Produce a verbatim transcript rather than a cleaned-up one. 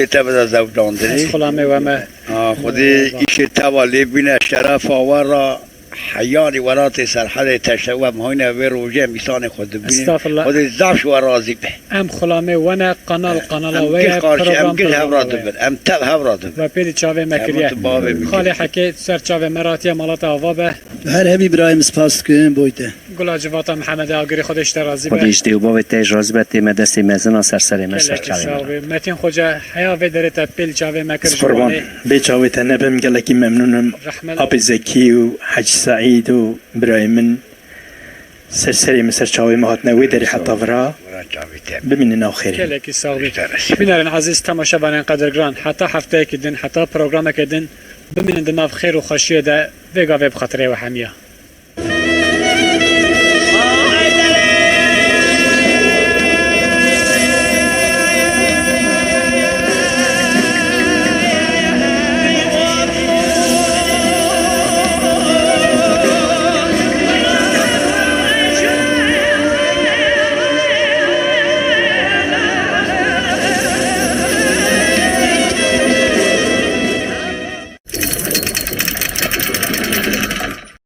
Xwedê te bide zewcandinê. Ez xulamê we me. Ha, Xwedê îşê te ve lê bîne, şerefa we re, heyanî welatê Serhedê te şewe em hayne vê rojê em îsanê xwe dibînin. Estağfurullah. Xwedê zaf ji we razî be. Em xulamê we ne, qanal qanala we ye, program program we ye. Em gil hev re dibin, em tev hev re dibin. We pêlî çavê me kiriye. Xalê Hekê ser çavê me ratiye, mala te ava be. Her hebî birayê min, spas dikim boy te. Gula civata Mihemed Agirî, Xwedê ji te razî be. Xwedê ji dê û bavê te jî razî be, tê me destê mezin a, ser serê me, ser çavê me. Gelekî sax bî. Metin Xoca, heya vê derê te pêl çavê me kir ji Qurban. Wanê. Bê çavê te nebim, gelekî memnûn im. Rehmet. Apê Zekî û Hecî Seîd û birayê min ser serê min, ser çavê min hatine wê derê heta vira. Bimînin nav xêrê. Gelekî sax bî. Bînerên ezîz, temaşevanên qedirgiran, heta hefteyekî din, heta programekê din, bimînin di nav xêr û xweşiyê de, vê gavê bi xatirê we hemiya.